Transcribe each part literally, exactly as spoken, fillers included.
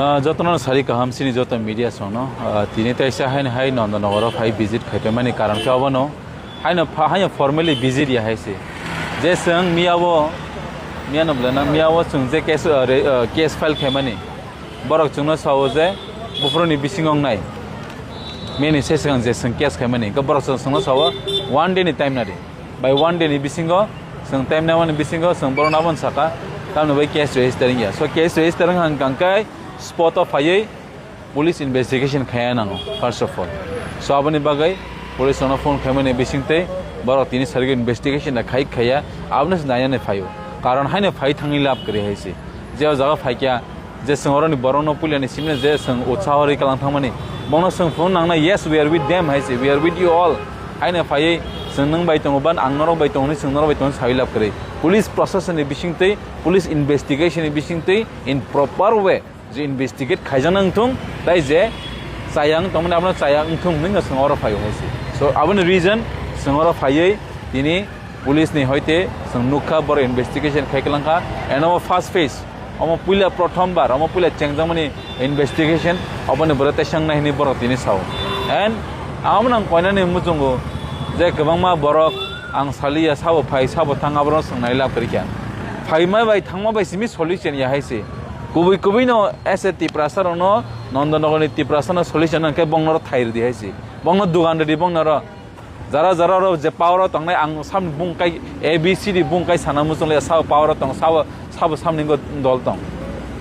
Ah, jotono sari kaham sini joto media songno. Ah, tini taisa haino hai Nondonogoro phai visit khaiphaimani karon khe obono. Haino pha-, haino formally visit ya hai se. Je chwng miyabo, miyano bwlana, miyabo chwng je case, ah, re-, ah, case file khaimani. Borok chwngno sao je buphuruni bisingo wngnai. Miyani se swkang je chwng case khaimani. Hwnkhe borok chwng, chwngno sao one day ni time nadi. By one day ni bisingo, chwng time naimani bisingo, chwng borok nabon saka, tamni bai case register wngya. So case register wngkha hwnkhe spot o phaiwi police investigation khaiya nango, first of all. So aboni bagwi police rokno phone khaimani bisingtwi borok tini sarigwi investigation da khai khaiya, abono se nainani phaio. Karon haino phai thangwi lab kwrwi hai se. Je o jaga phaikya, je chwng oroni borokno puilani simino je chwng utsaho rwi kalang thangmani, bono chwng phone nangnai, "Yes, we are with them," hai se, "We are with you all." Haino phaiwi chwng nwng bai tongo ban, ang norok bai tongo hinwi chwng norok bai tongo sawi lab kwrwi. Police procession ni bisingtwi, police investigation ni bisingtwi in proper way je investigate khaijak nang thung, tai je chaya wng tongmani abono chaya wng thung hinwi chwng oro phaio hai se. So aboni reason chwng oro phaiwi tini police ni hoite chwng nukha, borok investigation khai kwlangkha, and omo first phase, omo puila prothom bar, omo puila chengjakmani investigation, oboni borok teisa wngnai hinwi borok tini sao. And amo nang koinani muchungo je kwbangma borok ang saliya sabo phai sabo thang aborok chwng nai lab kwrwikha. Phaima bai thangma bai simi solution ya hai se. Kubui kubui no as a Tiprasa rokno Nondonogor ni Tiprasa no solution hwnkhe bongno ro thai rwdi hai se. Bongno dugan rwdi bongno ro. Jara jara ro je power o tongnai ang samni bung kai A B C D bung kai sana muchung le sabo power o tong sabo sabo samni go dol tong.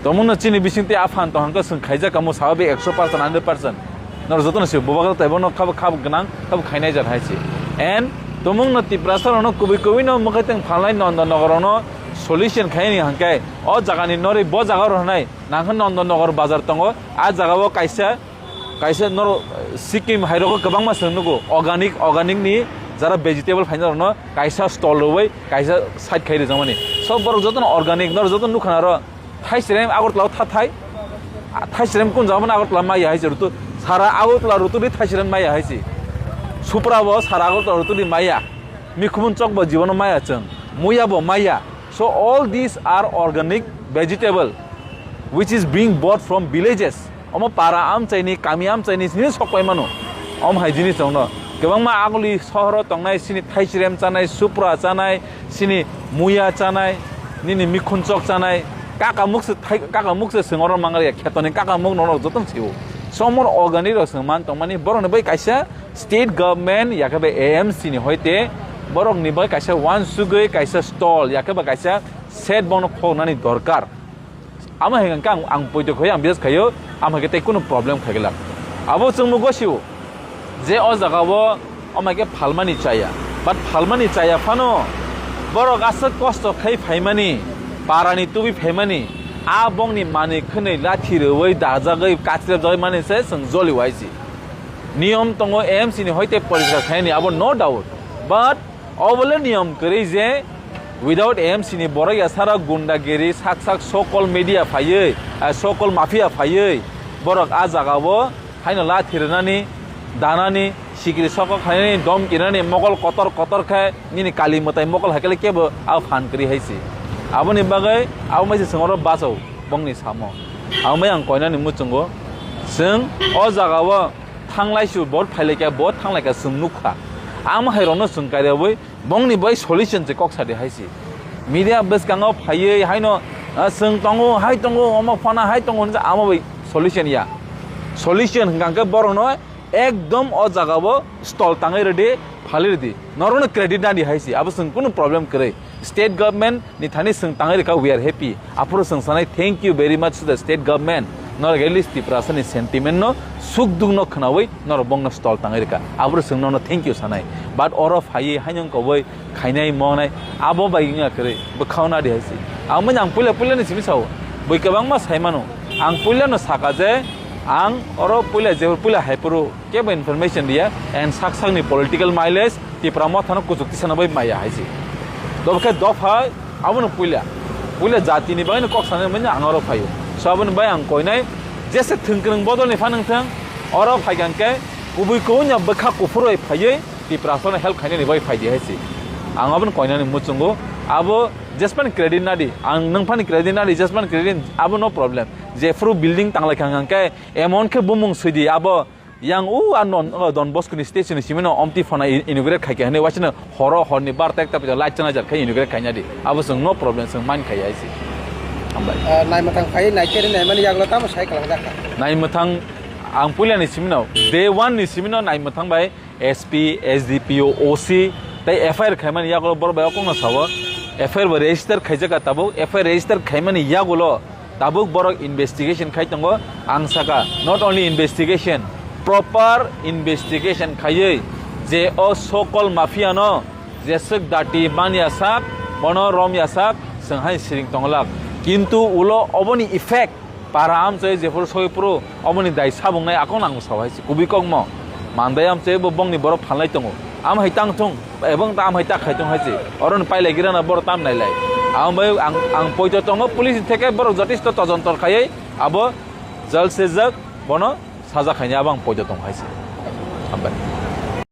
Tomungno chini bisingtwi aphan tong hwnkhe chwng khaijak kamo sabo be ekso percent, hundred percent. Nor jotono se bubagra taibo no khabo khabo gwnang khabo khainai jat hai se. And tomungno Tiprasa rokno kubui kubui no mwkhai teng phalnai Nondonogor rokno solution khaini hwnkhe o jagani norwi bo jaga rw hwnai nangkhe Nondonogor bazar tongo, a jaga o kaisa Kaisa norok, eh, Sikkim hai rogo kwbangma chwng nugo, organic, organic ni jara vegetable phaina rokno kaisa stall rwui kaisa side khai rijak mani. So borok jotono organic, norok jotono nukha na ro thaisrem Agartala o tha thai, ah, thaisrem kun jaga mani Agartala maya hai se rutu, sara Agartala rutu di thaisrem maya hai se. Supra bo sara Agartala rutu di maya, mikhumun chok bo jibono maya chwng, muya bo maya. So all these are organic vegetable which is being bought from villages. Omo para amchaini, kami amchaini sini sok pai mano. Om hai jinis rokno kwbangma aguli sohoro tongnai sini thaisrem chanai, supra chanai, sini muya chanai, nini mikhun chok chanai, kaka mukse thai, kaka mukse singoro mangari khetoni kaka muk nono joton siu. Somor organic rok sing man tongmani borokni bai kaisa state government yakhe bai A M C ni hoite borokni bai kaisa wansugui kaisa stall yakhe bai kaisa shed bono khoknani dorkar. Amo hai khe ang, ang poito khai, ang bidas khaio, amo hai khe tei kunu problem khai glak. Abo chwngmo gosio je o jaga o, amo hai khe phalmani chaya. But phalmani chaya phano borok aswk kosto khai phaimani, parani tubui phaimani, a bongni manwi khwnwi lathi rwui dajagwi kachirap jagwi mani se chwng joli waisi. Niyom tongo A M C ni hoite poriskar khaini, abo no doubt. But Obole niyom kwrwi je without A M C ni borok ya sara gundagiri sak sak sokol media phaiwi, ah, sokol mafia phaiwi borok a jaga o haino lathi rwnani, danani, sikiri sokol khainani, domki rwnani, mokol kotor kotor khe nini kali mwtai mokol hai khe kebo a phan kwrwi hai se. Aboni bagwi abo mai se chwng oro bachao bongni samo. Abo mai ang koinani muchungo chwng o jaga o thanglai su bo phailai kha, bo thanglai kha chwng nukha. Amo hai rokno chwng kaireui Bongni bai solution se kok sadi hai se. Media bwskango phaiwi haino, ah, chwng tongo, hai tongo, omo phana hai tongo hinwi amo bai solution ya. Solution hwnkha khe borokno ekdom o jaga o stall tangwi rwdi, phalwi rwdi. Norokno credit nadi hai se, abo chwng kunu problem kwrwi. State government ni thani chwng tangwi rwkha, we are happy. Aphuru chwng sanai, thank you very much to the state government. Norok at least Tiprasa ni sentiment no, suk duk no khwnawi norok bongno stall tangwi rwkha. Aphuru chwng nono thank you sanai. But oro phaiwi haino wngkha bai khainai monai abo bai wngya kwrwi bwkhao nadi hai se. Amo ang puila puila ni simi sao. Bui kwbangma sai mano. Ang puila no saka je ang oro puila je puila hai phuru kebo information riya and sak sakni political mileage Tipra Mothano kuchuk tisana bai maya hai se. Dobokhe dopha abono puila. Puila jatini bagwi no kok sanai manya ang oro phaio. So aboni bai ang koinai jese thwngkwrwng bodolni phanang thang oro phaikha hwnkhe kubui kubui no bwkha kuphurwi phaiwi Tiprasano help khainani bai phaidi hai se. Ang abono koinani muchungo abo jespan credit nadi, ang nwng phani credit nadi, jespan credit abo no problem. Jephuru building tanglai kha hwnkhe emon khe bumung swidi abo yang u a non, o Don Bosco ni station ni simi no omti phana i-, inaugurate khai kha hinwi waisano horo horni bar ta ekta pita light chana jar khai inaugurate khai nadi. Abo chwng no problem chwng mind khai hai se. Hambai. Ah, naimwthang phai naikhe naimani yagulo tamo sai kalang jakha. Naimwthang ang puila ni simi no day one ni simi no naimwthang bai S P, S D P O, O C, tei F I R khaimani yagulo borok bai okongno sao. F I R bo register khaijak kha tabuk, F I R register khaimani yagulo tabuk borok investigation khai tongo. Ang saka, not only investigation, proper investigation khaiwi je o so-called mafia no jeswk dati manya sak, bono romya sak, chwng hai siring tonglak. Kintu ulo oboni effect para amchoi jephuru soi phuru oboni dai sabungnai akon ang sao hai se kubui kokmo. Mandai amchoi bo bongni borok phalnai tongo. Am hai tang thung, ebong ta am hai ta khai thung hai se. Oron pailai girana borok tam nailai. Am bai ang, ang poito tongo police ni theke borok jotisto tojontor khaiwi abo jal sejak bono saja khaini abo ang poito tong hai se. Hambai.